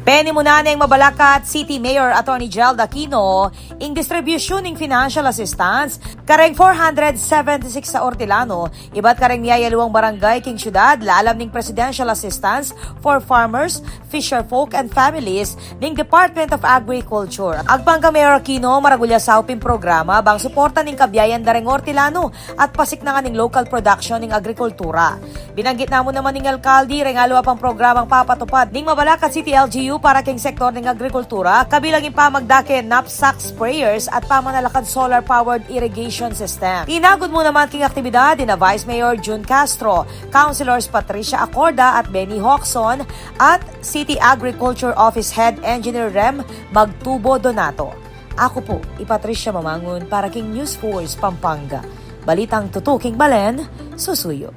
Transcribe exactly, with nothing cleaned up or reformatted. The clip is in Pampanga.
Penimunan neng Mabalacat City Mayor Attorney Gerald Aquino ing distribusyun ning financial assistance kareng four hundred seventy-six a Ortilano, ibat kareng miyayaluang barangay king syudad, lalam ning Presidential Assistance for Farmers, Fisherfolk and Families ning Department of Agriculture. Agpang kang Mayor Aquino, maragul ya saup ing programa bang suportan ing kabiayan da reng Ortilano at pasiknangan ing local production ning agrikultura. Binanggit na mu naman ning alkalde reng aliwa pang programang papatupad ning Mabalacat City L G U para king sektor ning agrikultura, kabilang ing pamagdake knapsack sprayers at pamanalakad solar-powered irrigation system. Tinagud mu naman king aktibidad ina Vice Mayor Jun Castro, Councilors Patricia Acorda at Benny Hoxon, at City Agriculture Office Head Engineer Rem Magtubo Donato. Aku pu i Patricia Mamangun para king News Force Pampanga. Balitang tutuking balen, susuyu.